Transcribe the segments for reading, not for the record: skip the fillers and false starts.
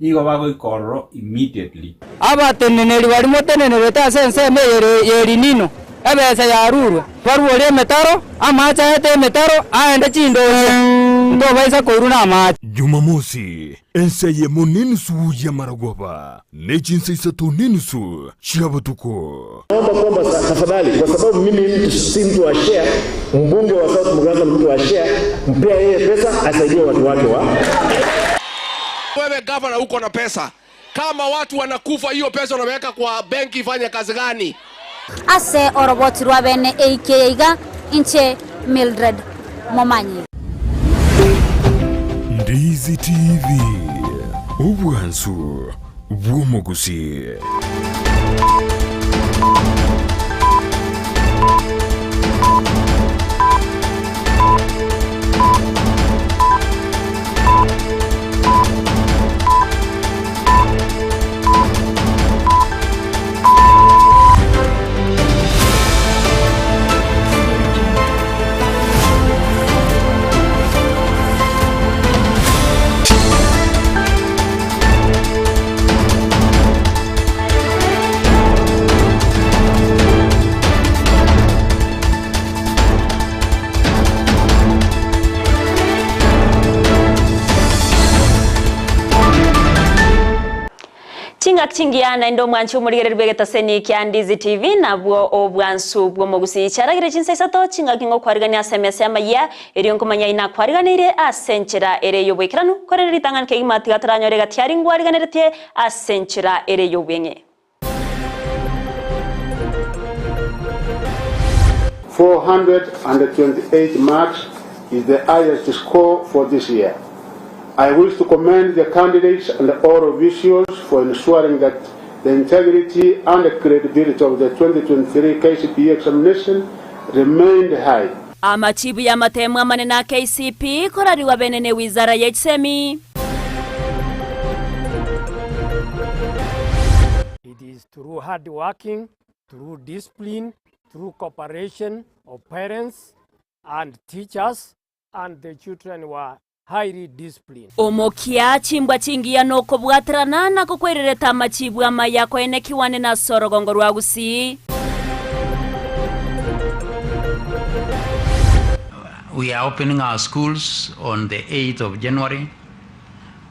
Nigo bagoika ororo immediately. Abateneneri baria motenenerete ase ensemo eye y'erinino, ebesa yarurwe, barwore emetaro, amaache aete emetaro, aende chindooche, ntobaisa koirwa namaache. Jumamosi, ensa eyemo nenusu y'amarogoba, ne chinsa isato nenusu chia botuko. Naomba kwamba tafadhali, kwa sababu mimi mtu si mtu wa share, mbunge wa South Mugirango ni mtu wa share, mpea yeye pesa asaidie watu wake wa Wewe gavana uko na pesa, kama watu wanakufa, hiyo pesa unaweka kwa benki ifanye kazi gani? Ase oroboti rwa bene eiki eye iga, inche Mildred Momanyi. Ndizi TV, obwansu bw'omogusii. Chingaki chingiya naende omwanchi omorigereria bw'egetaseni kia Ndizi TV nabwo obwansu bw'omogusii. Chiaragire chinsa isato chingaki ngokwarigania ase emesa y'amayia Erio nkomanya inakwariganeire ase enchera ere y'oboikeranu, korende ritang'ani kegima tiga toranyore gatiari ngwariganeretie ase enchera ere y'obweng'e. 428 marks is the highest score for this year. I wish to commend the candidates and all officials for ensuring that the integrity and credibility of the 2023 KCPE examination remained high. Amachibu y'amatemu amanene a KCPE korarigwa bene ne wizara ye chisemi. It is through hard working, through discipline, through cooperation of parents and teachers and the children were highly disciplined. Omokia, chimbwa chingiya na okobwaterana nako kwererete amachibu amaya koenekiwane nase orogongo rwa Gusii. We are opening our schools on the 8th of January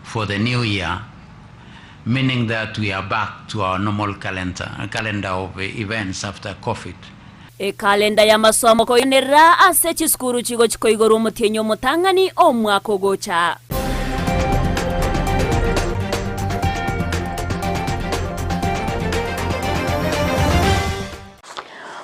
for the new year, meaning that we are back to our normal calendar, calendar of events after COVID. Ekalenda y'amasomo koinerera ase chisukuru chigochi koigorwa omotienyi omotang'ani omwaka ogocha.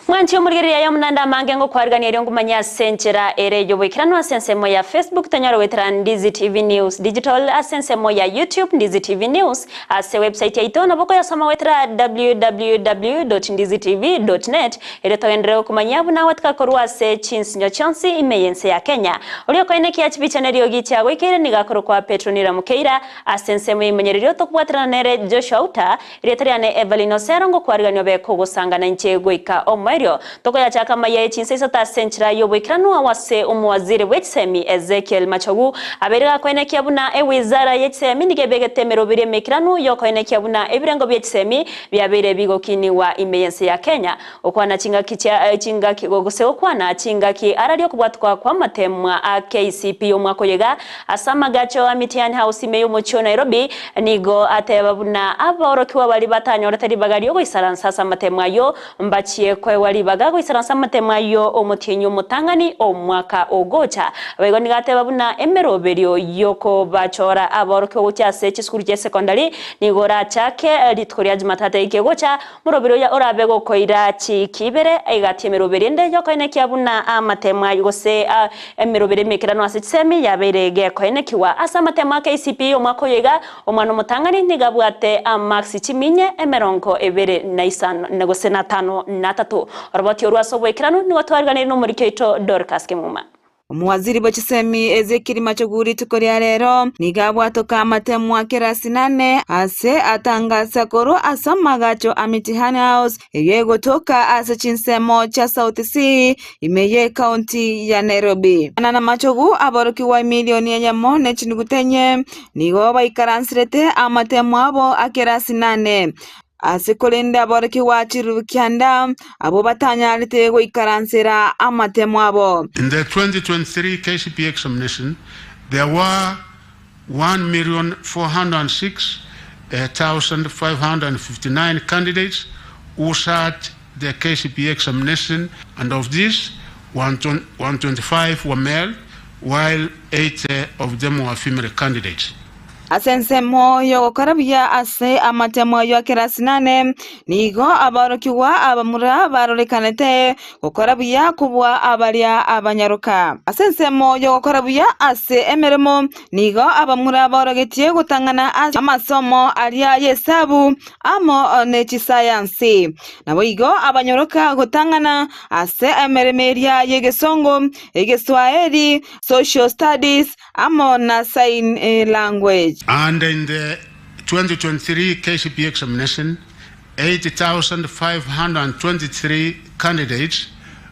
Mwanche omorigereria aye omonande amange ngokwarigania erio ngomanye ase enchera ere y'oboikeranu ase ensemo ya Facebook tonyare goetera Ndizi TV News Digital ase ensemo ya YouTube Ndizi TV News ase website yaito nabo okoyasoma goetera www.ndizitv.net Erio togenderere gokomanyia buna gwatika korwa ase chinsinyo chionsi ime y'ense ya Kenya. Oria okoenekia chibicha neriogi chiagoikeire nigo akorokwa Petronila Mukeira, ase ensemo y'eimenyererio tokobwaterana nere Joshua Outa, erieta riane Evelyn Osero ngokwariganio obe kogosangana inche goika omoerio. Tokoyachaka amaiya ye chinsa isato ase enchera y'oboikeranu agwo ase omowaziri bw'echisemi Ezekiel Machogu abeire gakoenekia buna ewizara y'echisemi nigo ebegete emeroberi emeikeranu y'okoenekia buna ebirengo bi'echisemi biabeire bigokinigwa ime y'ense ya Kenya. Gokwana chingaki chia chingaki gose gokwana chingaki araria okobwatwa kw'amatemwa a KCPE omwaka oyo iga ase amagacho a Mitihani House ime y'omochie o Nairobi nigo ateba buna abaorokigwa baria batanyorete ribaga riogoisaransa ase amatemwa ayio mbachie koegwa ribaga goisaransa amatemwa ayio omotienyi omotang'ani omwaka ogocha. Boigo nigo ateba buna emeroberio yokobachora abaorokigwa gochia ase chisukuru chia secondary nigo orachake rituko ria Jumatatu eke egocha Moroberi oyo orabe gokoira chiiki ibere, egati emeroberi ende yokoenekia buna amatemo ayio gose emeroberi emeikeranu ase chisemi yabeire gekoenekigwa. Ase amatemo a KCPE omwaka oyo iga, omwana omotang'ani nigo abwate amarks chiminye emerongo ebere na isano gose na tano na atato. Oroboti orwo ase oboikeranu nigo twariganeirie nomoriki oito Dorcas Kemuma. Omowaziri bwe chisemi Ezekiel Machogu rituko ria rero nigo abwatoka amatemwa kerasi nane ase atangasa korwa ase amagacho a Mitihani House eyio egotoka ase chinsemo chia South C ime ye ekaunti ya Nairobi. Ana na Machogu aborokigwa emilioni eyemo ne chinuguta enye nigo baikaranserete amatemwa abo a kerasi nane. Ase korende aborokigwa chirubi kianda, abwo batanyarete goikaransera amatemo abo. In the 2023 KCPE examination, there were 1,406,559 candidates who sat the KCPE examination and of these, 125 were male while 80 of them were female candidates. Ase ensemo y'ogokora buya ase amatemo ayio a kerasi nane, nigo aborokigwa abamura barorekanete gokora buya kobua abaria abanyaroka. Ase ensemo y'ogokora buya ase emeremo, nigo abamura baorogetie gotang'ana ase amasomo aria y'esabu amo ne chisayansi. Naboigo abanyoroka gotang'ana ase emeremo eria y'egesongo, egeswaeri, social studies, amo na sign language. And in the 2023 KCPE examination, 8,523 candidates,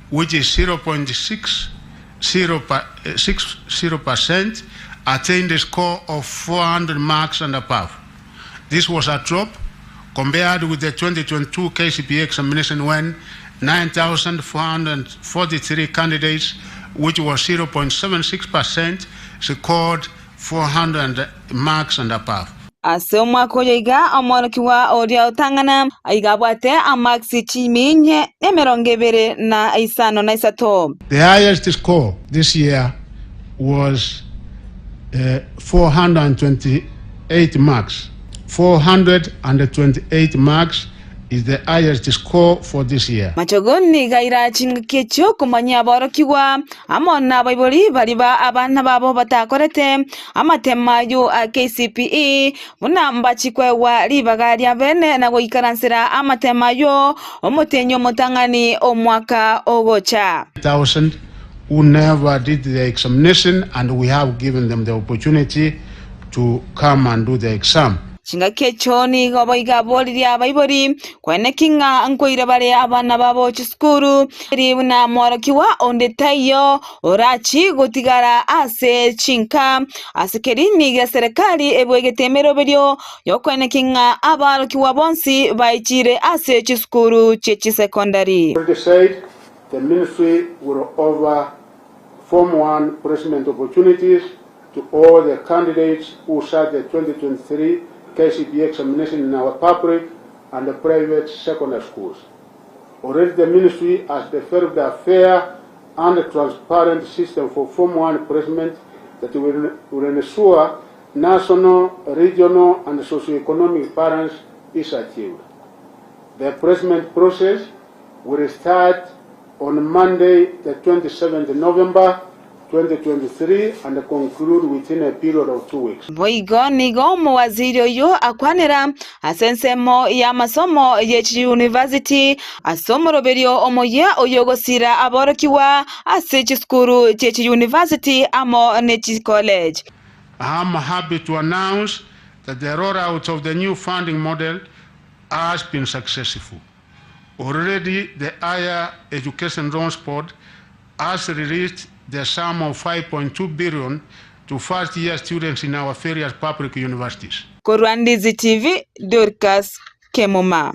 which is 0.60 percent, attained a score of 400 marks and above. This was a drop compared with the 2022 KCPE examination when 9,443 candidates, which was 0.76%, scored 400 marks and above. Ase omwaka oyo iga omworokigwa oria otang'ana iga abwate amarks chiminye emerongo ebere na isano na isato. The highest score this year was 428 marks. 428 marks is the highest score for this year. Machogu nigo aira chingaki echio komanyia aborokigwa amo nabaibori baria ba abana babo batakorete amatemo ayio a KCPE buna mbachie koegwa ribaga ria bene na goikaransera amatemo ayio omotienyi omotang'ani omwaka ogocha. Thousand who never did the examination and we have given them the opportunity to come and do the exam. Chingaki echio nigo boigo aboririe abaibori koeneki ng'a nkoira bare abana babo chisukuru, eri buna mworokigwa onde taiyo orachie gotigara ase chinka. Ase keri nigo eserekari ebwegete emeroberio y'okoeneki ng'a abarokigwa bonsi baichire ase chisukuru chie chisekondari. Already said the ministry will offer Form 1 placement opportunities to all the candidates who sat the 2023 KCPE examination in our public and private secondary schools. Already the ministry has developed a fair and transparent system for Form 1 placement that will, will ensure national, regional and socio-economic balance is achieved. The placement process will start on Monday, the 27th November 2023 and conclude within a period of 2 weeks. Boigo nigo omowaziri oyio akwanera ase ensemo y'amasomo ye chiyunivasiti ase omoroberio omoyia oyogosira aborokigwa ase chisukuru chie chiyunivasiti amo ne chicollege. I am happy to announce that the rollout of the new funding model has been successful. Already, the Higher Education Loans Board has released the sum of 5.2 billion to first-year students in our various public universities. Korwa Ndizi TV, Dorcas Kemuma.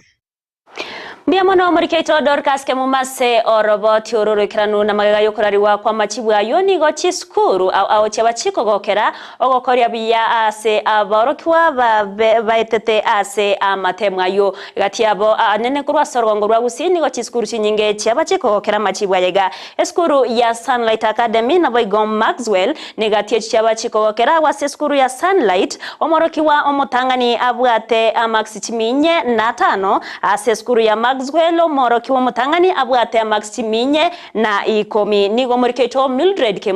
Mbuya mono omoriki oito Dorcas Kemuma ase oroboti oro oroikeranu na magega y'okorarigwa kw'amachibu ayio nigo chisukuru ao ao chiaba chikogokera ogokoria buya ase aborokigwa babe baetete ase amatemo ayio. Egati yabo anene korwa ase orogongo rwa Gusii nigo chisukuru chinyinge chiaba chikogokera amachibu aya iga. Esukuru ya Sunlight Academy naboigo Maxwell negati echi chiaba chikogokera agwo ase esukuru ya Sunlight omorokigwa omotang'ani abwate amarks chiminye na atano ase esukuru ya Maxwell omorokigwa omotang'ani abwate amarks chiminye na ikomi. Nigo omoriki oito Mildred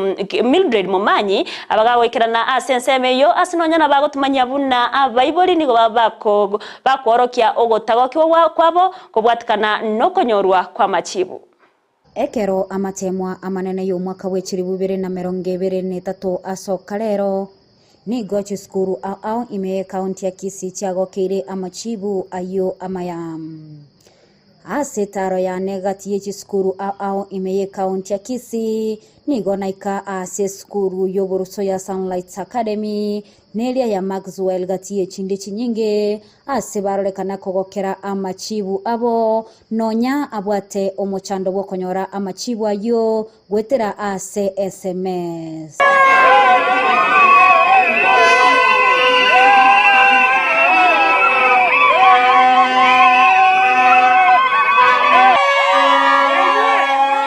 Mildred Momanyi abagagoikerana ase ensemo eyio ase nonya nabagotumanyia buna abaibori nigo bakworokia ogotagokigwa kwabo kobwatikana nokonyorwa kw'amachibu. Ekero amateemwa amanene y'omwaka bw'echilifu ibere na emerongo ebere na etato asoka rero, nigo chisukuru ao ao ime y'ecounty ya Kisii chiagokeire amachibu ayio amaya. Ase etaaro yane gati ye chisukuru ao ao ime y'ecounty ya Kisii, nigo naika ase esukuru y'oboruso ya Sunlights Academy neria ya Maxwell gati y'echinde chinyinge, ase barorekana kogokera amachibu abo, nonya abwate omochando bw'okonyora amachibu ayio goetera ase sms.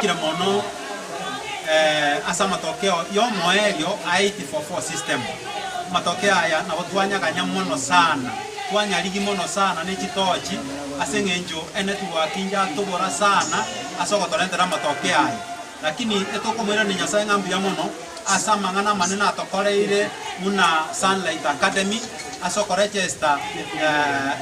Kira mono ase amatokeo y'omoerio a 844 system. Amatokeo aya nabo twanyaganya mono sana, twanyarigia mono sana ne chitochi ase eng'encho enetwork yatobora sana ase ogotorentera amatokeo aya. Lakini etokomoirania Nyasae ng'a mbuya mono ase amang'ana amanene atokoreire buna Sunlight Academy ase okoregister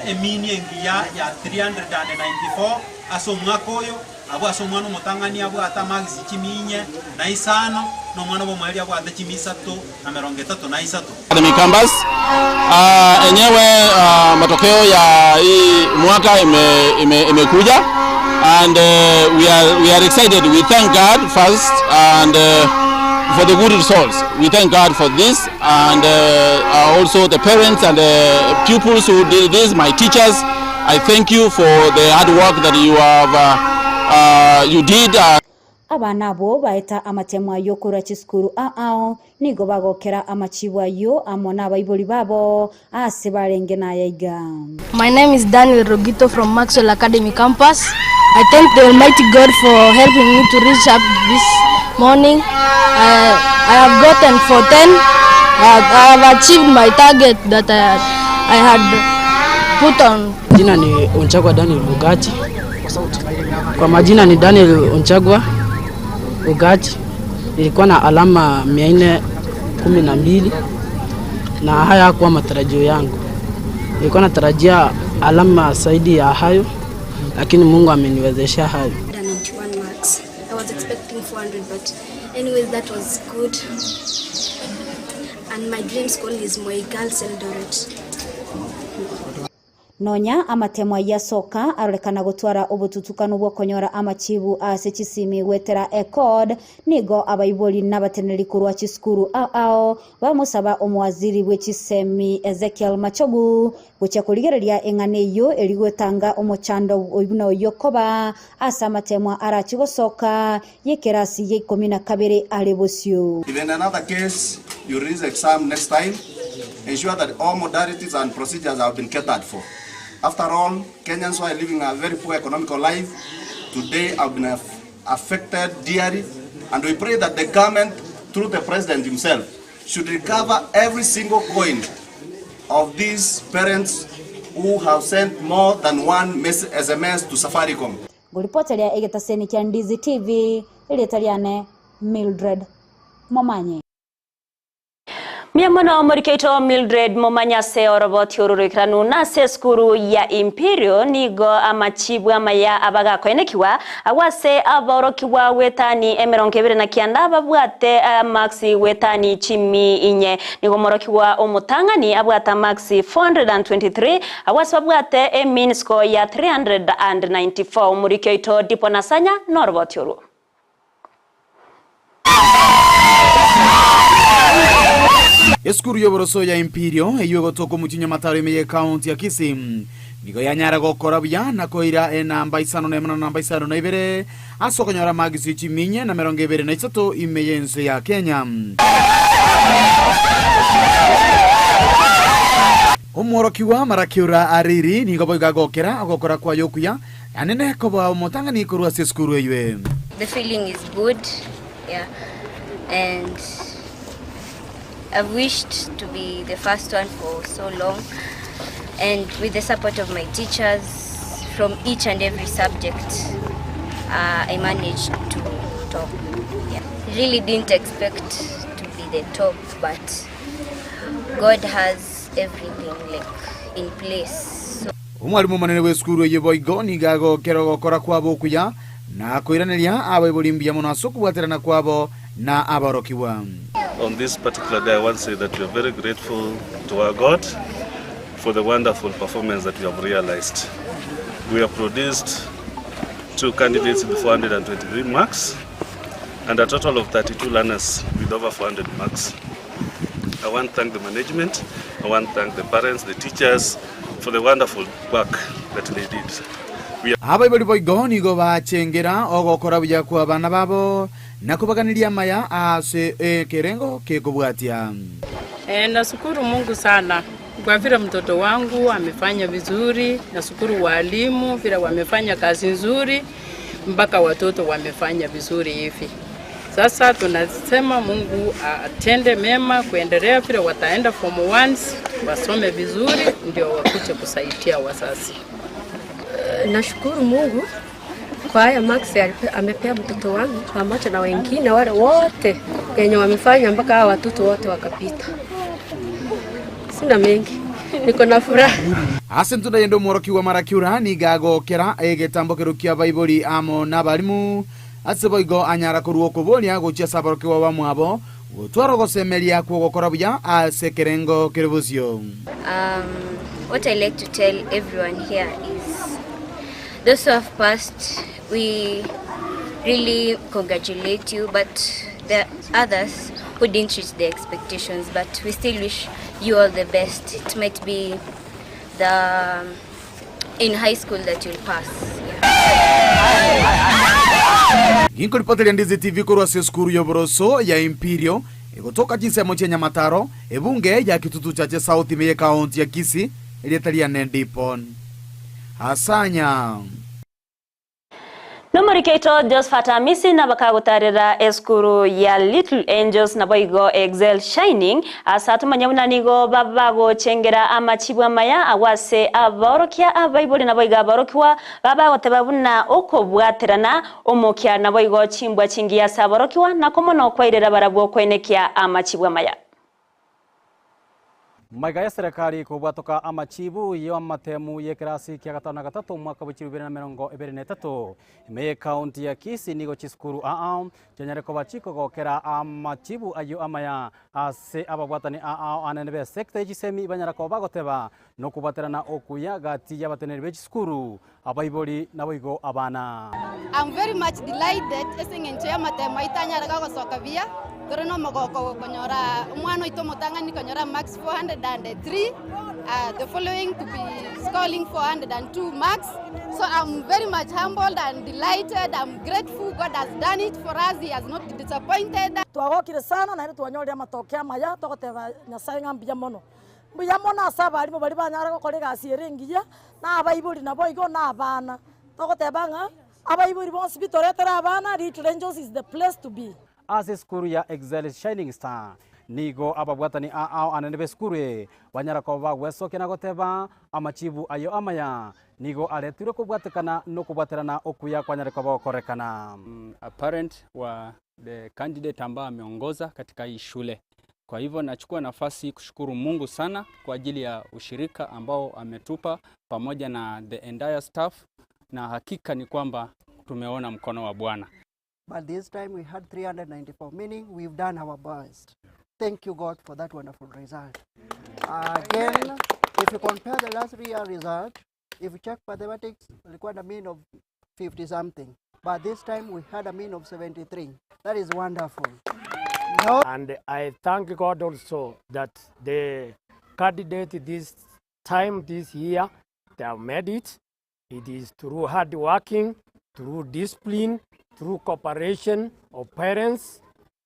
emini engiya ya 394 ase omwaka oyo. Abwo ase omwana omotang'ani abwate amagisi chimia inye na isano, na omwana bw'omoerio abwate chimia isato na emerongo etato na isato. Academy Campus. Enyewe matokeo ya hii mwaka imekuja and we are excited. We thank God first and for the good results. We thank God for this and also the parents and the pupils who did this, my teachers. I thank you for the hard work that you did. Abana abwo baeta amatemo ayio korwa chisukuru ao ao nigo bagokera amachibu ayio amo na abaibori babo ase barenge nayaiga. My name is Daniel Rogito from Maxwell Academy Campus. I thank the Almighty God for helping me to reach up this morning. I have gotten 410. I have achieved my target that I had put on. Jina ni Onchagwa Daniel Ugachi. Kwa majina ni Daniel Onchagwa Ugachi. Nilikuwa na alama 412 na haya hakuwa matarajio yangu. Nilikuwa natarajia alama zaidi ya hayo, lakini Mungu ameniwezesha hayo. 91 marks. I was expecting 400, but anyways, that was good. And my dream school is Moi Girls Eldoret. Nonya amatemo ayio asoka arorekana gotwara obotutukanu bw'okonyora amachibu ase chisimi gwetera ecode, nigo abaibori n'abateneri korwa chisukuru ao ao bamusaba omowaziri bw'echisemi Ezekiel Machogu gochia korigereria eng'ana eyio eri gwetanga omochando buna oyo koba ase amatemo arachi gosoka y'ekerasi ya 12 are bosio. If in another case you release exam next time, ensure that all modalities and procedures have been catered for. After all, Kenyans who are living a very poor economical life today have been affected dearly, and we pray that the government, through the president himself, should recover every single coin of these parents who have sent more than one message SMS to Safaricom. Nguripoteria egetaseni kia Ndizi TV, erieta riane Mildred Momanye. Miamono morikeito Mildred Momanya se oroboti orurikiranu nase skuru ya Imperial nigo amachibu amaya abagakoenekiwa awase aborokiwa wetani 29 babwate maxi wetani chimi inye, nigo morokiwa omutang'ani abwata maxi 423 awase babwate e mean score ya 394. Murikeito dipo nasanya noroboti oru. Esukuru y'oboroso ya Imperial eyo egotoka omochinya mataro ime ye county ya Kisii nigo yanyara gokora buya na koira enamba 51 na namba 52 ase okonyora magisi 423 ime y'ense ya Kenya. Omworokiwa Marakiura Ariri nigo boiga gokera ogokora kwayo okuya anene koba omotang'ani korwa ase esukuru eywe. The feeling is good, yeah, and I've wished to be the first one for so long, and with the support of my teachers from each and every subject, I managed to top. Yeah. Really didn't expect to be the top, but God has everything like in place. So Omwarimu omonene bw'esukuru eye boigo nigo agokera ogokora kwabo okuya. Na koiraneria abaibori mbuya mono ase okobwaterana kwabo na aborokigwa. On this particular day, I want to say that we are very grateful to our God for the wonderful performance that we have realized. We have produced two candidates with 423 marks and a total of 32 learners with over 400 marks. I want to thank the management, I want to thank the parents, the teachers for the wonderful work that they did. We Abaibori boigo nigo bachengera ogokora buya kw'abana babo, na kobaganiria amaya ase ekerengo gekobwatia. E, nashukuru Mungu sana kwa vile mtoto wangu amefanya vizuri. Nashukuru walimu vile wamefanya kazi nzuri mpaka watoto wamefanya vizuri hivi. Sasa tunasema Mungu atende mema kuendelea vile wataenda form ones wasome vizuri ndio wakuje kusaidia wazazi. Nashukuru Mungu kwa haya marks amepea mtoto wangu pamoja na wengine wale wote wenye wamefanya mpaka hawa watoto wote wakapita. Sina mengi, niko na furaha. Ase ntunda yende omworokigwa Marakiura nigo agokera egetambo kero kia abaibori amo nabarimu ase boigo anyara korwa okoboria gochia ase aborokigwa bamwabo gotwara ogosemeria kw'ogokora buya ase ekerengo kere bosio. What I like to tell everyone here is those who have passed, we really congratulate you, but there are others who didn't reach their expectations, but we still wish you all the best. It might be the in high school that you'll pass. Ginkoripoteria Ndizi TV korwa ase esukuru y'oboroso ya Imperial egotoka chinsemo chia Nyamataro ebunge ya Kitutu Chache South ime y'ekaunti ya Kisii erieta riane Dipon Asanya. Nomorikeito Josephat Amisi na bakagotarera eskuru ya Little Angels nabo igo Excel Shining asa tumanya buna nigo babagochengera amachibwa maya agwase aborokia abaibori nabo igo aborokiwa babagoteba buna okobwaterana omokia nabo igo chimbwa chingiya ase aborokiwa nako mono kwairera barabwo kwenekia amachibwa maya. Maiga ya serikali kubwatoka amachibu yo amatemu ye kirasi kia gatano na gatato mwaka wa 2023 ime kaunti ya Kisii nigo chisukuru aa chenyare koba chikogokera amachibu ayo amaya ase ababwatani aa anene be sekta echisemi banyara koba bagoteba nokubwaterana okuya gati y'abateneri be chisukuru abaibori naboigo abana. I'm very much delighted ase eng'encho ya amatemo aitanyaraga gosoka buya tore na omogoko konyora omwana oito omotang'ani konyora marks 403, the following to be scoring 402 marks. So I'm very much humbled and delighted. I'm grateful God has done it for us. He has not disappointed. Twagokire sana naende twanyorire amatokeo amaya togoteba Nyasaye ng'a mbuya mono. Mbuya mono ase abarimu baria banyare gokora egasi ere engiya, na abaibori nabo igo na abana. Togoteba ng'a abaibori bonsi bitoretere abana, Little Angels is the place to be. Ase esukuru ya Excel Shining Star nigo ababwatani ao anene be esukuru eye banyara koba bagwesokia na goteba amachibu ayo amaya nigo aretirwe kobwatekana nokobwaterana okuya kwanyare koba gokorekana. A parent wa the candidate ambaye ameongoza katika hii shule. Kwa hivyo nachukua nafasi kushukuru Mungu sana kwa ajili ya ushirika ambao ametupa pamoja na the entire staff, na hakika ni kwamba tumeona mkono wa Bwana. But this time we had 394, meaning we've done our best. Thank you, God, for that wonderful result. Again, if you compare the last year result, if you check mathematics, required a mean of 50 something. But this time we had a mean of 73. That is wonderful. No. And I thank God also that the candidate this time, this year, they have made it. It is through hard working, through discipline, through cooperation of parents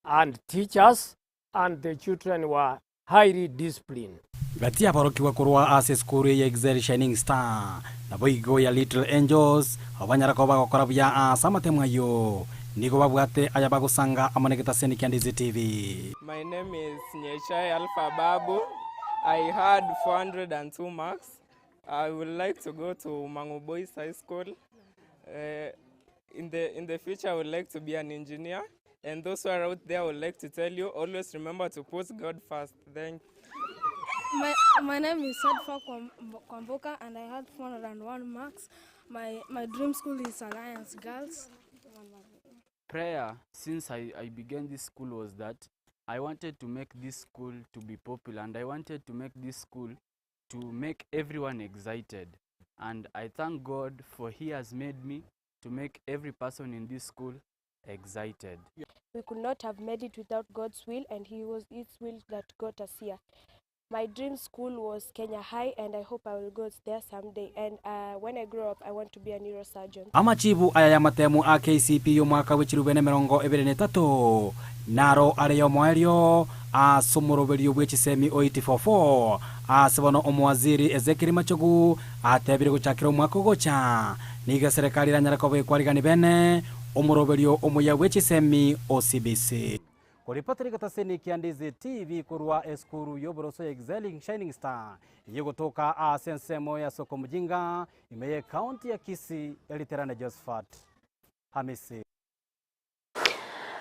and teachers, and the children were highly disciplined. Gati abarokiwa korwa ase esukuru ya Excel Shining Star nabo igo ya Little Angels abanyara koba bagokora buya ase amatemo ayo nigo babwate aya bagosanga amonegeta seni kia Ndizi TV. My name is Nyeshai Alpha Babu. I had 402 marks. I would like to go to Mangu Boys High School. In the future, I would like to be an engineer. And those who are out there, I would like to tell you, always remember to put God first. Thank My name is Sadfa Kwamboka and I had 401 marks. My dream school is Alliance Girls. prayer since I, I began this school was that I wanted to make this school to be popular and I wanted to make this school to make everyone excited. And I thank God for He has made me to make every person in this school excited. We could not have made it without God's will, and He was His will that got us here. My dream school was Kenya High, and I hope I will go there someday. And uh, when I grow up, I want to be a neurosurgeon. Amachibu aya y'amatemu a KCPE y'omwaka bw'echilifu bibere na emerongo ebere na etato naro are y'omoerio ase omoroberio bw'echisemi o 844 ase bono omowaziri Ezekiel Machogu atebire gochakera omwaka ogocha nigo eserekari eranyare koba ekwarigani bene omoroberio omuya bw'echisemi o CBC. Koripotera egetaseni kia Ndizi TV korwa esukuru y'oboroso ya Excelling Shining Star eyegotoka ase ensemo ya Soko Mjinga ime ye county ya Kisii Eliterane Josephat Hamisi.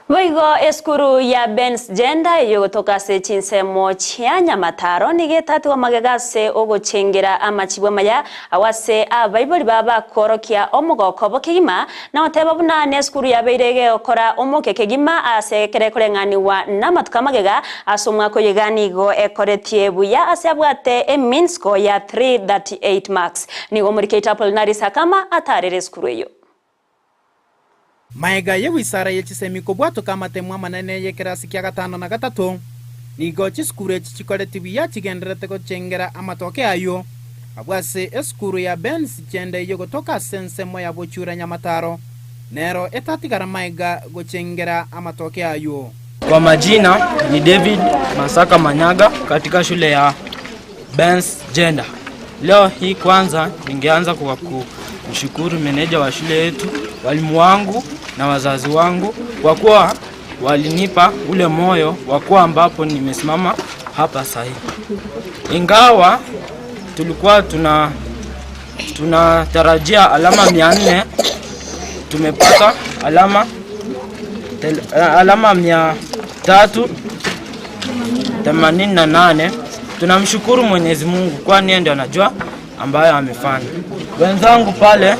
Boigo esukuru ya Ben's Gender eyogotoka ase chinsemo chia Nyamataro nigo etatigwa magega ase ogochengera amachibu amaya agwo ase abaibori babo bakoorokia omogoko obo kegima na goteba buna nesukuru yabeire egokora omokia kegima ase ekero ekoreng'anigwa namatuko amagega ase omwaka oyo iga nigo ekoretie buya ase abwate emean score ya 338 marks. Nigo omorikei Apollinaris Akama atarere esukuru eyio. Maega y'ewisara ye chisemi kobwatoka amatemo amanene y'ekerasi kia gatano na gatato, nigo chisukuru echi chikoreti buya chigendererete gochengera amatoke ayio. Abwo ase esukuru ya Benz Chende eyio gotoka ase ensemo ya Bochura Nyamataro, nero etatigara maega gochengera amatoke ayio. Kwa majina ni David Masaka Manyaga katika shule ya Benz Gender. Leo hii kwanza ningeanza kwa kumshukuru meneja wa shule yetu, walimu wangu na wazazi wangu kwa kuwa walinipa ule moyo wa kuwa ambapo nimesimama hapa sahii. Ingawa tulikuwa tuna tunatarajia alama 400 tumepata alama tel, alama 388. Tunamshukuru Mwenyezi Mungu kwani yeye ndiye anajua ambayo amefanya. Wenzangu pale,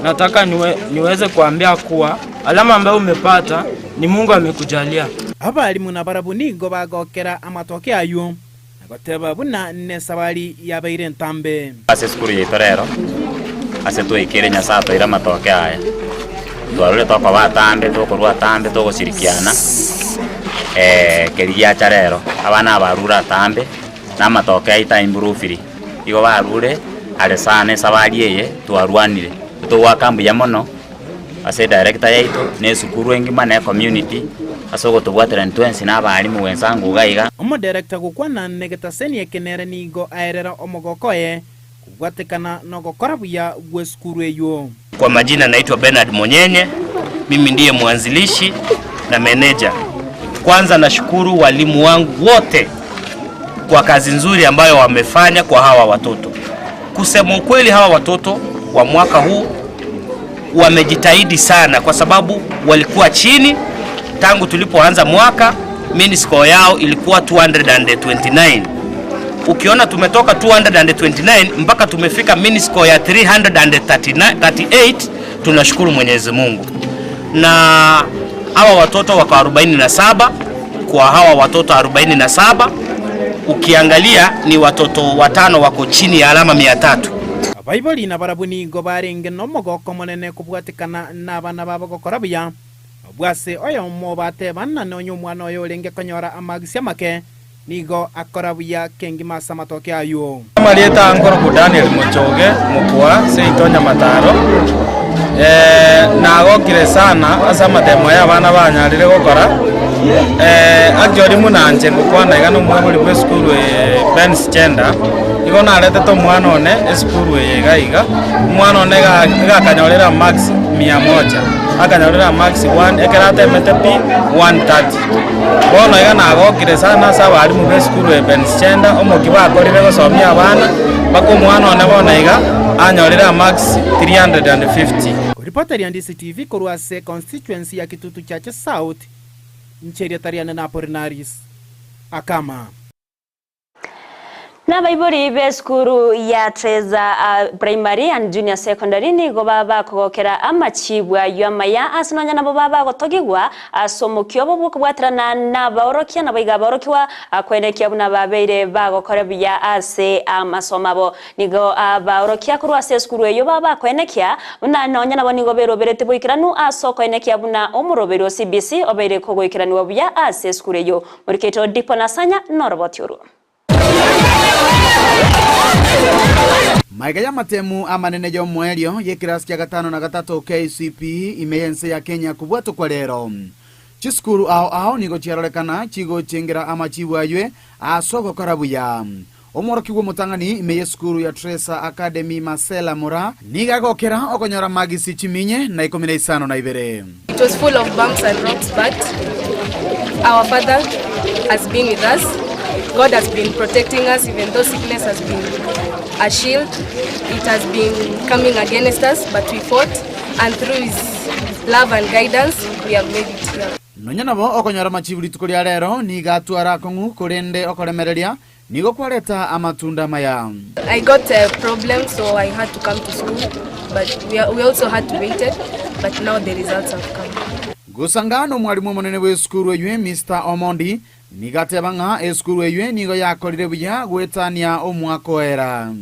nataka niwe, niweze kuambia kuwa alama ambayo umepata ni Mungu amekujalia. Abalimu nabarabwo nigo bagokera amatoke ayio na goteba buna nesabari yabeire entambe. Ase esukuru yaito rero, ase twaikire Nyasae atoire amatoke aya, twarure tokoba atambe, tokorwa atambe togoshirikiana keria giacha rero, abana aba barure atambe, na amatoke aito aimprovire, igo barure are sana esabari eye twarwanire, togoaka mbuya mono ase edirector yaito, na esukuru engima, na ecommunity, ase ogotobwaterania twensi na abalimu wenzangu iga iga. Omodirector gokwana negetaseni eke nere nigo aerera omogoko oye kobwatekana nogokora buya gw'esukuru eyio. Kwa majina naitwa Bernard Monyenye, mimi ndiye mwanzilishi na meneja. Kwanza nashukuru walimu wangu wote kwa kazi nzuri ambayo wamefanya kwa hawa watoto. Kusema ukweli, hawa watoto wa mwaka huu wamejitahidi sana, kwa sababu walikuwa chini tangu tulipoanza mwaka. Mean score yao ilikuwa 229. Ukiona tumetoka 229 mpaka tumefika mean score ya 338, tunashukuru Mwenyezi Mungu. Na hawa watoto wako 47. Kwa hawa watoto 47 ukiangalia ni watoto watano wako chini ya alama 300. Abaibori nabarabwo nigo barenge nomogoko omonene kobwatekana nabana babo gokora buya, abwo ase oyomo batebana nonya omwana oyo orenge konyora amagisi amake nigo akora buya kengima ase amatoke ayio. Amarieta ankoroku Daniel Mochoge Mokua seito Nyamataro eh, nagokire sana ase amatemo aya abana banyarire gokora eh, actually muna inche ngokwana iga na omwebori bwa esukuru eye Ben's Gender, igo naretete omwana one esukuru eye iga iga, omwana one iga iga akanyorera marks mia moja, akanyorera marks one ekero atemete pi 130. Bono iga nagokire sana ase abalimu ba esukuru eye Ben's Gender, omokia bakorire gosomia abana, mpaka omwana one bono iga, anyorire amarks 350. Koripota Ndizi TV korwa ase constituency ya Kitutu Chache South, inche erieta riane na Apollinaris Akama. Nabaibori b'esukuru ya Treza Primary and Junior Secondary nigo babakogokera amachibu ayio amaya ase nonya nabo babagotogigwa ase omokia obo bw'okobwaterana nabaorokia naboigo abaorokigwa kwenekia buna babeire bagokora buya ase amasomo abo. Nigo abaorokia korwa ase esukuru eyio babakoenekia buna nonya nabo nigo berobereti boikeranu ase okoenekia buna omoroberi o CBC obeire kogoikeranigwa buya ase esukuru eyio. Morikeito Dipo Nasanya noroboti orwo. Magega y'amatemu amanene y'omoerio y'ekerasi kia gatano na gatato KCPE ime y'ense ya Kenya kobwatokwa rero. Chisukuru ao ao nigo chiarorekana chigochengera amachibu aywe ase ogokora buya. Omworokigwa omotang'ani ime y'esukuru ya Tracer Academy Marcella Moraa nigo agokera okonyora magisi chiminye na ikomi na isano na ibere. It was full of bumps and rocks but our father has been with us. God has been protecting us even though sickness has been a shield. It has been coming against us but we fought and through his love and guidance we have made it here. Nonya nabo okonyora amachibu rituko ria rero nigo atware akong'u korende okoremereria Nigo kwareta amatunda amaya. I got a problem so I had to come to school but we, we also had to wait it but now the results have come. Gosanga nomwalimu omonene bw'esukuru eywe Mister Omondi nigo ateba ng'a esukuru eywe nigo yakorire buya goetania omwaka oera.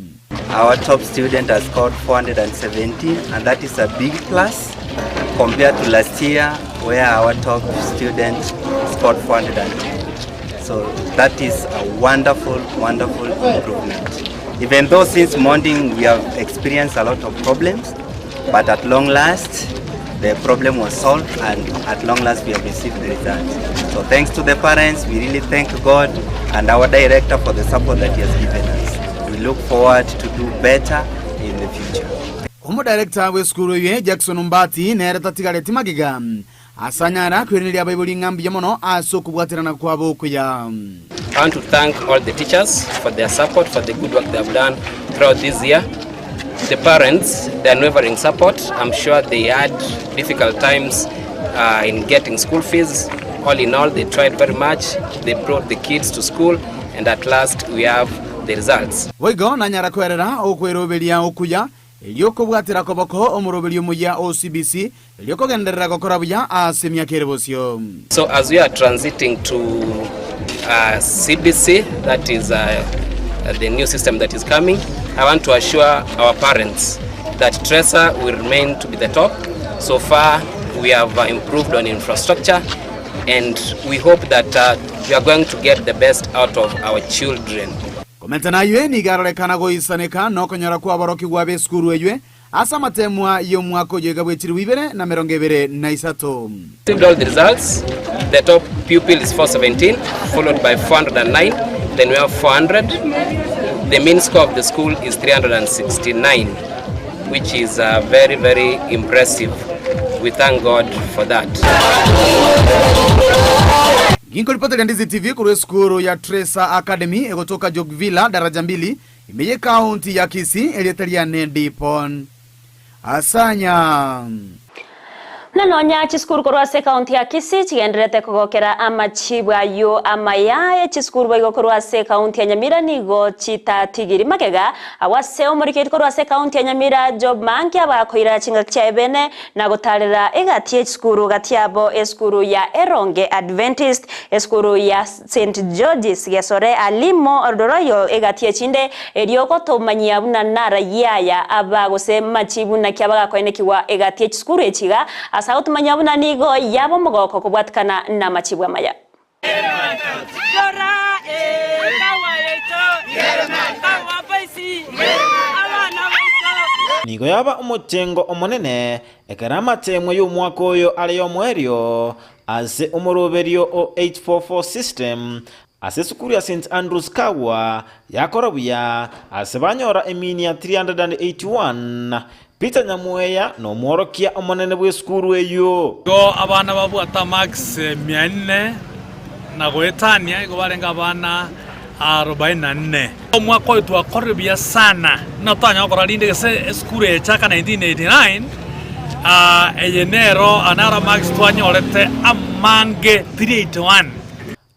Our top student has scored 417 and that is a big plus compared to last year where our top student scored 410. So that is a wonderful, wonderful improvement. Even though since morning we have experienced a lot of problems, but at long last the problem was solved and at long last we have received the results. So thanks to the parents, we really thank God and our director for the support that he has given us. We look forward to do better in the future. Omodarekta bw'esukuru eye Jackson Ombati nere tatigareti magega ase anyara koiraneria abaibori ng'a mbuya mono ase okobwaterana kwabo okuya. I want to thank all the teachers for their support, for the good work they have done throughout this year. The parents, their unwavering support, I'm sure they had difficult times uh, in getting school fees. All in all, they tried very much. They brought the kids to school, and at last we have the results. Boigo nanyara kwerera okweroberia okuya, erio okobwatera koboko omoroberio omuya o CBC, erio kogenderera gokora buya ase emiaka ere bosio. So as we are transiting to uh, CBC, that is uh, the new system that is coming, I want to assure our parents that Tresa will remain to be the top. So far, we have uh, improved on infrastructure and we hope that uh, we are going to get the best out of our children. Komenta naywe nigo arorekana goisaneka nokonyora kw'aborokigwa b'esukuru eywe ase amateemwa y'omwaka oyo iga bw'echilifu ibere na emerongo ebere na isato. Received all the results. The top pupil is 417, followed by 409. Then we have 400. The mean score of the school is 369, which is uh, very, very impressive. We thank God for that. Ginkoripoteria Ndizi TV korwa esukuru ya Tracer Academy egotoka Jogvilla daraja mbili ime y'ekaunti ya Kisii erieta riane Dipon Asanya. Buna nonya chisukuru korwa ase ekaunti ya Kisii chigendererete kogokera amachibu ayio amaya, echisukuru boigo korwa ase ekaunti ya Nyamira nigo chitatigiri magega. Agwo ase omorikeri korwa ase ekaunti ya Nyamira Job Mangi abakoira chingaki chiaye bene na gotarera egati y'echisukuru gati yabo esukuru ya Eronge Adventist, esukuru ya St George's Gesore Alimo Oldoroyo egati y'echinde erio gotomanyia buna narayia aya aba gose machibu naki abagakoenekigwa egati y'echisukuru echi iga ase agotomanyia buna nigo yaba omogoko kobwatikana namachibu amaya. Nigo yaba omochengo omonene ekero amateemwa y'omwaka oyo are y'omoerio ase omoroberio o 844 system ase esukuru ya St Andrews Kagwa yakora buya ase banyora emiini ya 381. Peter Nyamweya nomworokia omonene bw'esukuru eyio. Igo abana babwate amarks mia inne na goetania igo barenge abana arobaini na nne. Omwaka oyo twakorire buya sana, buna twanyara gokora rinde gese esukuru eye chaka 1989, eye nero aya naro amarks twanyorete amange 381.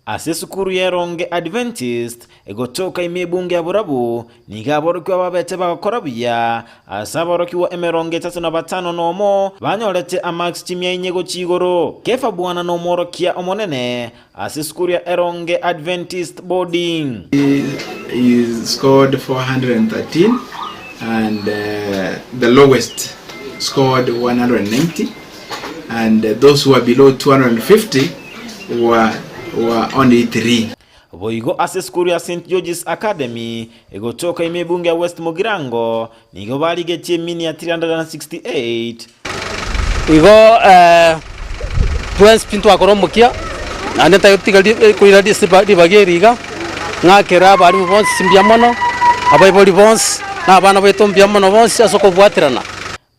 Ase esukuru y'Eronge Adventist, Egotoka ime ebunge ya Borabu, nigo aborokigwa babete bagokora buya, ase aborokigwa 31 banyorete amarks chimia inye gochia igoro. Kefa Bwana nomworokia omonene ase esukuru ya Eronge Adventist Boarding. He scored 413 and the lowest scored 190 and those who were below 250 were, were only three. Boigo ase esukuru ya St George's Academy egotoka ime ebunge ya West Mugirango nigo barigetie emini ya 368. Igo twensi pi ntwakora omokia, naende ntagete gotiga koira ribaga eri iga, ng'akere abalimu bonsi mbuya mono, abaibori bonsi, na abana baito mbuya mono bonsi ase okobwaterana.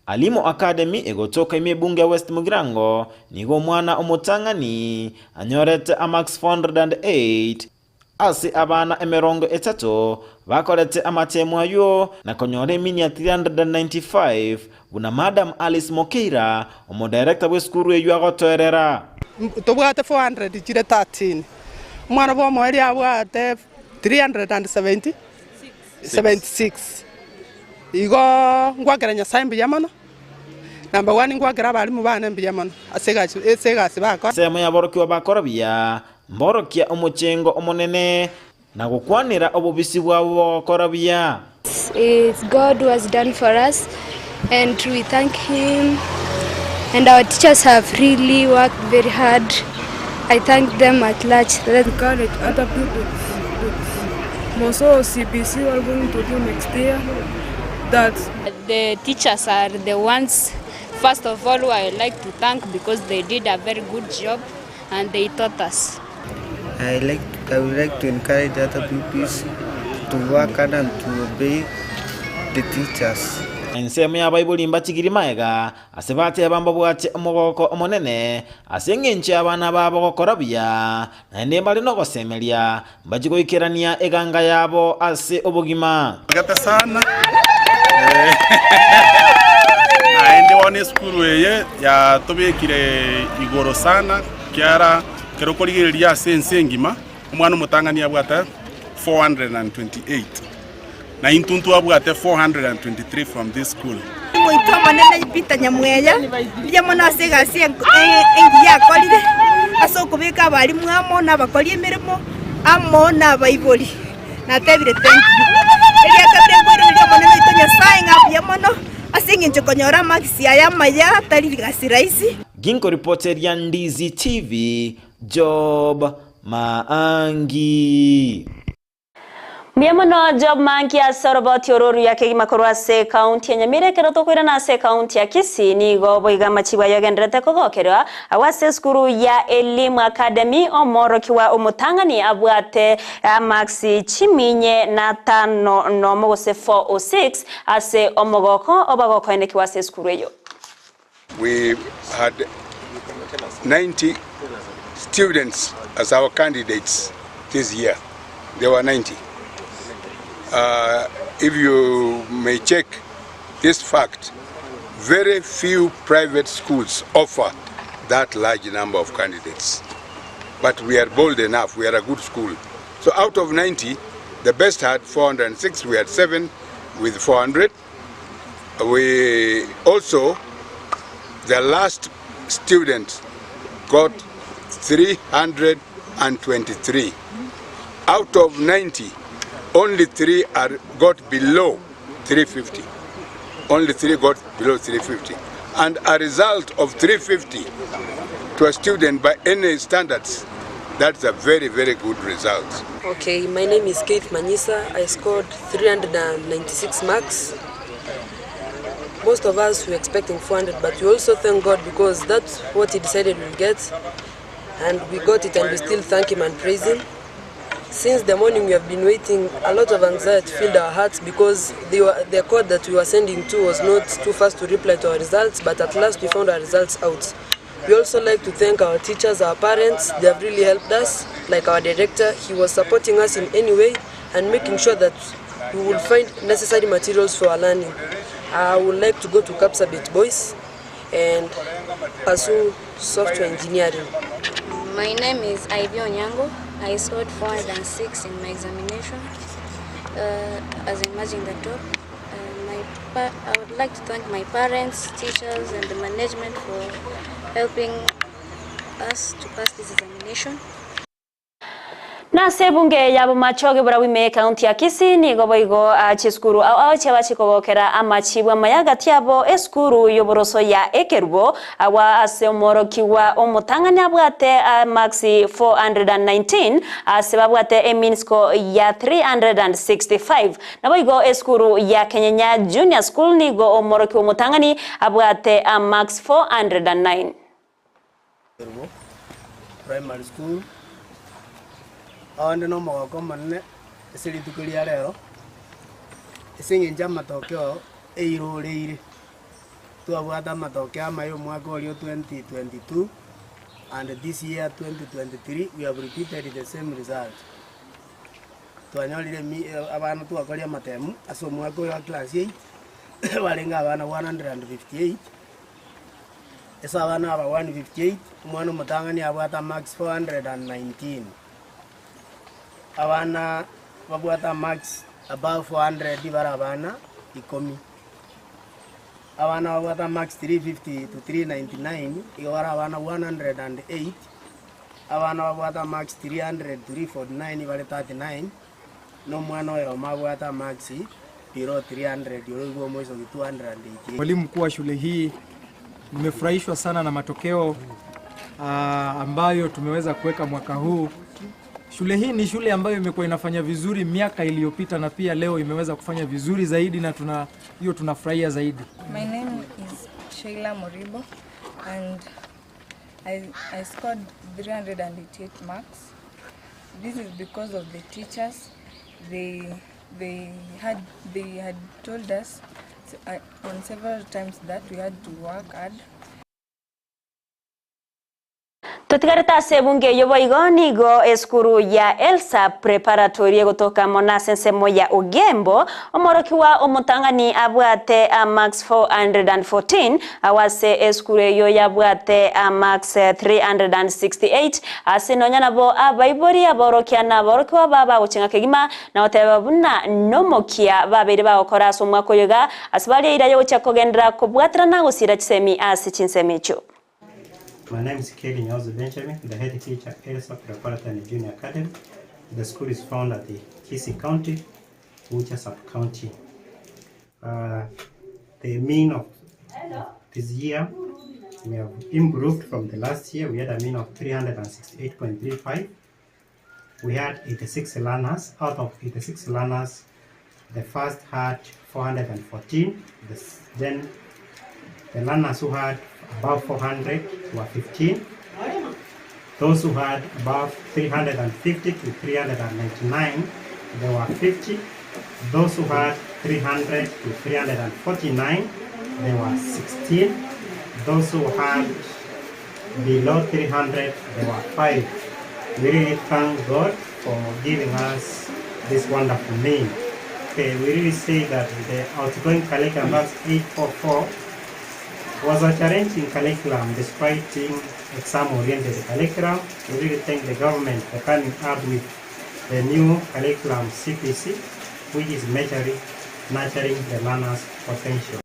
Alimo Academy egotoka ime ebunge ya West Mugirango nigo omwana omotang'ani anyorete amarks 408 ase abana 30 bakorete amatemo ayio na konyora emini ya 395 buna Madam Alice Mokeira omodirector bw'esukuru eyio agotoerera. Tobwate 400 chire 13, omwana bw'omoerio abwate 376. Igo ngwakera Nyasae mbuya mono, number one ngwakera abalimu bane mbuya mono ase egasi ase egasi bakora. Ensemo y'aborokigwa bakora buya, mborokia omochengo omonene, na gokwanera obobisi bwabo bogokora buya. It's God who has done for us and we thank him and our teachers have really worked very hard. I thank them at large. Encourage other people, more so CBC we are going to do next year, that The teachers are the ones, first of all, who I like to thank because they did a very good job and they taught us. I would like to encourage other pupils to work hard and to obey the teachers. Ensemo y'abaibori mbachigiri maega ase bateba mbabwate omogoko omonene ase eng'encho y'abana babo gokora buya, naende mbare nogosemeria mbachie goikerania eganga yabo ase obogima. Gete sana naende bono esukuru eye yatobekire igoro sana kiara kero okorigereria ase ense engima omwana omotang'ani abwate 428 na intwe ntwabwate 423 from this school. Omoito omonene Peter Nyamweya, mbuya mono ase egasi engiya akorire ase okobeka abalimu amo na abakori emeremo amo na abaibori. Natebire thank you. Eria kabere nkoiraneria omonene oito Nyasaye ng'a mbuya mono ase eng'encho konyora amakisi aya amaya tari rigasi rahisi. Ginkoripoteria Ndizi TV, Job Maangi. Mbuya mono Job Maangi ase oroboti oro oruya kegima korwa ase ekaunti ya Nyamira. Ekero tokoirana ase ekaunti ya Kisii nigo boigo amachibo ayio agendererete kogokerwa agwo ase esukuru ya Elimu Academy omworokigwa omotang'ani abwate amarks chiminye na tano nomo gose 406 ase omogoko obagokoenekigwa ase esukuru eyio. We had 90 students as our candidates this year. There were 90. If you may check this fact, very few private schools offer that large number of candidates. But we are bold enough, we are a good school. So out of 90, the best had 406, we had 7 with 400. We also, the last student got 323. Out of 90, only 3 are got below 350. Only 3 got below 350. And a result of 350 to a student by any standards, that's a very, very good result. Okay, my name is Keith Manisa. I scored 396 marks. Most of us were expecting 400, but we also thank God because that's what he decided we'll get. And we got it, and we still thank him and praise him. Since the morning we have been waiting, a lot of anxiety filled our hearts because the code that we were sending to was not too fast to reply to our results, but at last we found our results out. We also like to thank our teachers, our parents. They have really helped us, like our director. He was supporting us in any way and making sure that we will find necessary materials for our learning. I would like to go to Kapsabet Boys and pursue software engineering. My name is Ivy Onyango. I scored 406 in my examination uh, as emerging the top. Uh, my pa- I would like to thank my parents, teachers, and the management for helping us to pass this examination. Nase ebunge ya Bomachoge Borabu ime ekaunti ya Kisii nigo boigo chisukuru ao ao chiaba chikogokera amachibu amaya gati yabo esukuru y'oboroso ya Ekerubo agwo ase omworokigwa omotang'ani abwate marks 419 ase babwate emean score ya 365. Naboigo esukuru ya Kenyenya Junior School nigo omworokigwa omotang'ani abwate amarks 409. Ekerubo Primary School, Onde nomogoko omonene ase rituko ria rero, ase eng'encho amatokeo eiroreire. Twabwate amatokeo amaya omwaka oria o 2022 and this year 2023 we have repeated the same result. Twanyorire emi abana twakoria amatemu ase omwaka oyo wa class eight, barenge abana 158, Ase abana aba 158, omwana omotang'ani abwate amarks 419. Abana babwate amarks above 400 bare abana ikomi. Abana babwate amarks 350 to 399 igo bare abana 108. Abana babwate amarks 300 to 349 bare 39, na omwana oyomo abwate amarks below 300 oroigwe omoisoki 288. Mwalimu mkuu wa shule hii, nimefurahishwa sana na matokeo ambayo tumeweza kuweka mwaka huu. Shule hii ni shule ambayo imekuwa inafanya vizuri miaka iliyopita na pia leo imeweza kufanya vizuri zaidi na tuna hiyo tunafurahia zaidi. My name is Sheila Moribo and I scored 388 marks. This is because of the teachers. They had told us on several times that we had to work hard. Totigarete ase ebunge eyio boigo nigo esukuru ya Elsa Preparatory egotoka mono ase ensemo ya Ogembo, omorokigwa omotang'ani abwate amarks 414 agwo ase esukuru eyio yabwate amarks 368 ase nonya nabo abaibori aborokia na aborokigwa babagocheng'a kegima na goteba buna nomokia babeire bagokora ase omwaka oyo iga ase baria eira yogochia kogenderera kobwaterana gosira chisemi ase chinsemo echio. My name is Kelly Nyozi Benjamin, the head teacher at Elsa Preparatory and Junior Academy. The school is found at the Kisii County, Ucha sub-county. The mean of this year, we have improved from the last year. We had a mean of 368.35. We had 86 learners. Out of 86 learners, the first had 414. Then the learners who had above 400 were 15. Those who had above 350 to 399, there were 50. Those who had 300 to 349, there were 16. Those who had below 300, there were 5. We really thank God for giving us this wonderful name. Okay, we really say that the outgoing curriculum, that's 844, was a challenging curriculum despite being exam-oriented curriculum. We really thank the government for coming up with the new curriculum CBC, which is measuring, nurturing the learner's potential.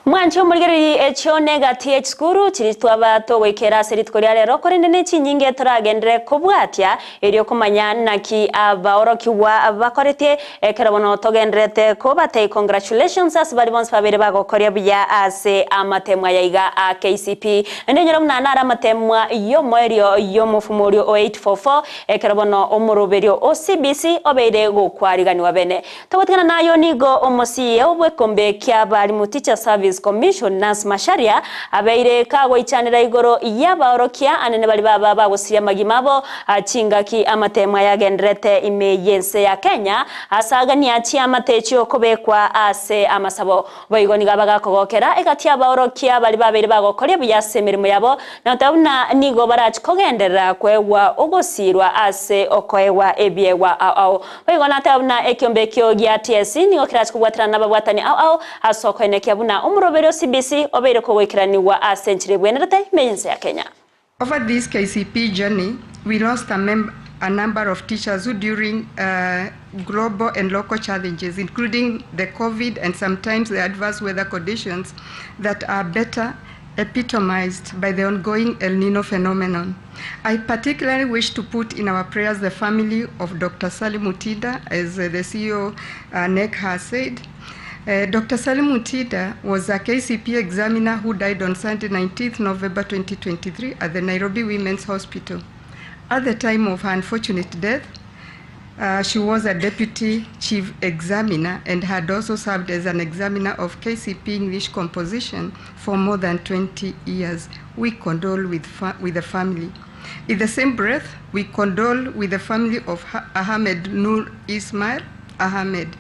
Mwanche omorigereria echio negati ye chisukuru chiria twaba togoikera ase rituko ria rero, korende ne chinyinge toragenderere kobwatia erio komanya naki abaorokigwa bakoretie ekero bono togendererete kobatebia congratulations ase baria bonsi babere bagokoria buya ase amatemwa aya iga a KCPE. Naende inyore buna nare amatemwa y'omoerio y'omofumo oria o 844 ekero bono omoroberio o CBC obeire gokwariganiwa bene. Togotigana nayo nigo omosiyeo bw'ekombe ki'abalimu Teacher Service Commission Nancy Macharia abeire kagoichanera igoro y'abaorokia anene baria baba bagosiria amagima abo chingaki amatemo ayagendererete ime y'ense ya Kenya ase agania chiamate chi'okobekwa ase amasabo. Boigo nigo abagakogokera egati y'abaorokia baria babeire bagokoria buya ase emeremo yabo na goteba buna nigo barachi kogenderera koegwa ogosiirwa ase okoegwa ebiegwa ao ao. Boigo nateba buna ekiombe ekio gia TSC nigo kerachi kobwaterana nababwatani ao ao ase okoenekia buna omoroberio o CBC obeire kogoikeranigwa ase enchera ebwenerete ime y'ense ya Kenya. Over this KCPE journey, we lost a, mem a number of teachers who during uh, global and local challenges, including the COVID and sometimes the adverse weather conditions that are better epitomized by the ongoing El Nino phenomenon. I particularly wish to put in our prayers the family of Dr. Salim Mutida, as uh, the CEO uh, NEC has said. Uh, Dr. Salim Mutida was a KCP examiner who died on Sunday, 19th November 2023 at the Nairobi Women's Hospital. At the time of her unfortunate death, uh, she was a deputy chief examiner and had also served as an examiner of KCP English composition for more than 20 years. We condole with, with the family. In the same breath, we condole with the family of Ahmed Nur Ismail Ahmed.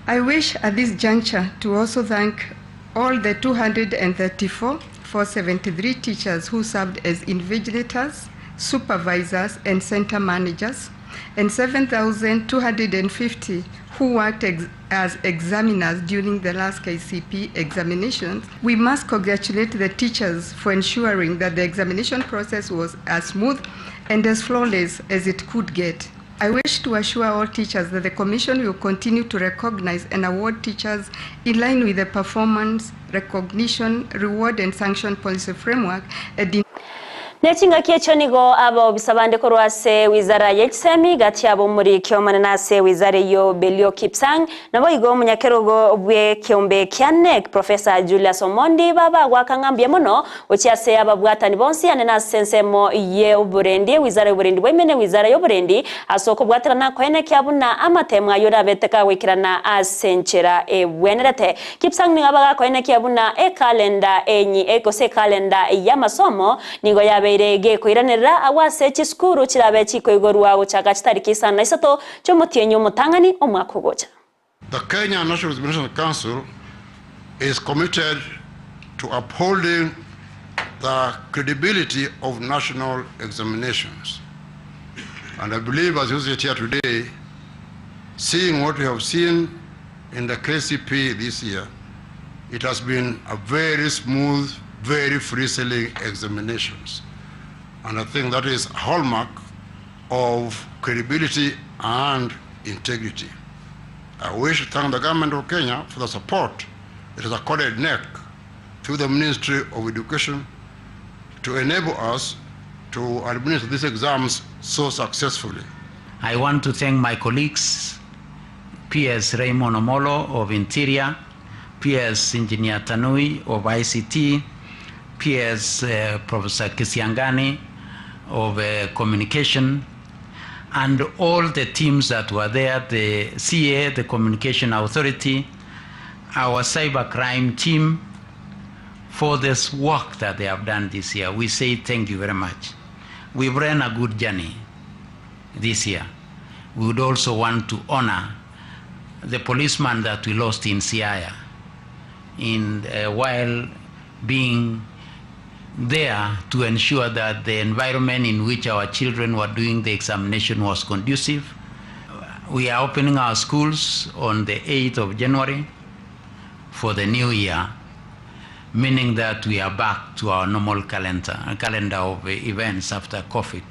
I wish at this juncture to also thank all the 234 473 teachers who served as invigilators, supervisors, and center managers, and 7,250 who worked ex- as examiners during the last KCP examinations. We must congratulate the teachers for ensuring that the examination process was as smooth and as flawless as it could get. I wish to assure all teachers that the Commission will continue to recognize and award teachers in line with the performance, recognition, reward, and sanction policy framework and Ne chingaki echio nigo abaobisa bande korwa ase wizara ya chisemi gati abo omoriki omonene ase wizara eyio Belio Kipsang nabo igo omonyakerogo bwe ekeombe kia NEC Professor Julius Omondi babagwaka ng'a mbuya mono gochia ase ababwatani bonsi ane nase ensemo ye oborendi ewizara yoborendi bwa ime na ewizara yoborendi ase okobwaterana koenekia buna amatemo ayio orabete kagoikerana ase enchera ebwenerete. Kipsang nigo abagakoenekia buna ekalenda enyi gose ekalenda y'amasomo nigo yabeire gekoiranerera agwo ase chisukuru chirabe chikoigorwa gochaka chitariki isano na isato chi'omotienyi omotang'ani omwaka ogocha. The Kenya National Examination Council is committed to upholding the credibility of national examinations. And I believe as you sit here today, seeing what we have seen in the KCP this year, it has been a very smooth, very free-sailing examinations. And I think that is a hallmark of credibility and integrity. I wish to thank the government of Kenya for the support it has accorded NEC through the Ministry of Education to enable us to administer these exams so successfully. I want to thank my colleagues, PS Raymond Omolo of Interior, PS Engineer Tanui of ICT, PS Professor Kisiangani of Communication, and all the teams that were there, the CA, the Communication Authority, our cybercrime team, for this work that they have done this year. We say thank you very much. We've ran a good journey this year. We would also want to honor the policeman that we lost in Siaya in, while being there to ensure that the environment in which our children were doing the examination was conducive. We are opening our schools on the 8th of January for the new year, meaning that we are back to our normal calendar, calendar of events after COVID.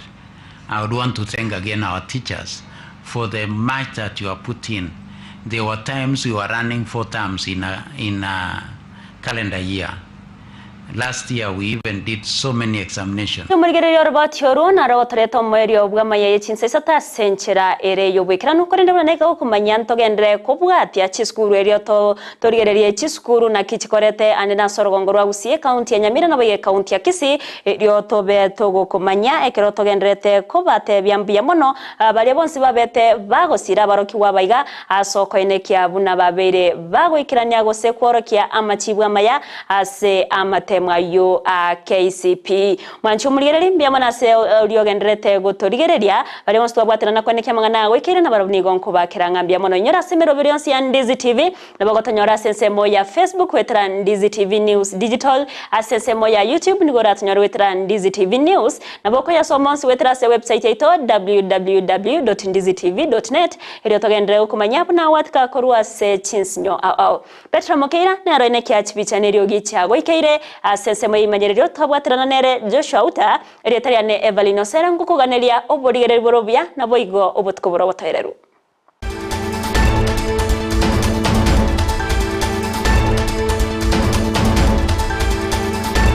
I would want to thank again our teachers for the much that you have put in. There were times we were running four times in a, in a calendar year. Last year we even did so many examinations. Omorigereria oroboti oro naro gotoreta omoerio bw'amaya ye chinsa isato ase enchera ere y'oboikeranu korende buna nigo okomanya ntogenderere kobwatia chisukuru erio to torigererie chisukuru naki chikorete ande nase orogongo rwa Gusii ekaunti ya Nyamira nabo iga ekaunti ya Kisii erio tobe togokomanya ekero togendererete kobatebia mbuya mono baria bonsi babete bagosira abarokigwa aba iga ase okoenekia buna babeire bagoikerania gose kworokia amachibu amaya ase amatemo ayio a KCPE. Mwanche omorigereria mbuya mono ase oria ogendererete gotorigereria, baria bonsi twabwaterana kwenekia amang'ana agoikeire nabarabwo nigo nkobakera ng'a mbuya mono. Inyora ase emeroberi yonsi ya Ndizi TV, nabo gotonyora ase ensemo ya Facebook goetera Ndizi TV News Digital, ase ensemo ya YouTube nigo oratonyore goetera Ndizi TV News, nabo okoyasoma onsi goetera ase ewebsite yaito www.ndizitv.net, erio togenderere gokomanyia buna gwatika korwa ase chinsinyo ao ao. Petero Mokeira nero oine ekiachibicha neriogi chiagoikeire. Ase ensemo y'eimanyererio twabwaterana nere Joshua Uta, erieta riane Evelyn Osere ngokoganeria oborigereria bore obuya naboigo obotuko bore obotoereru.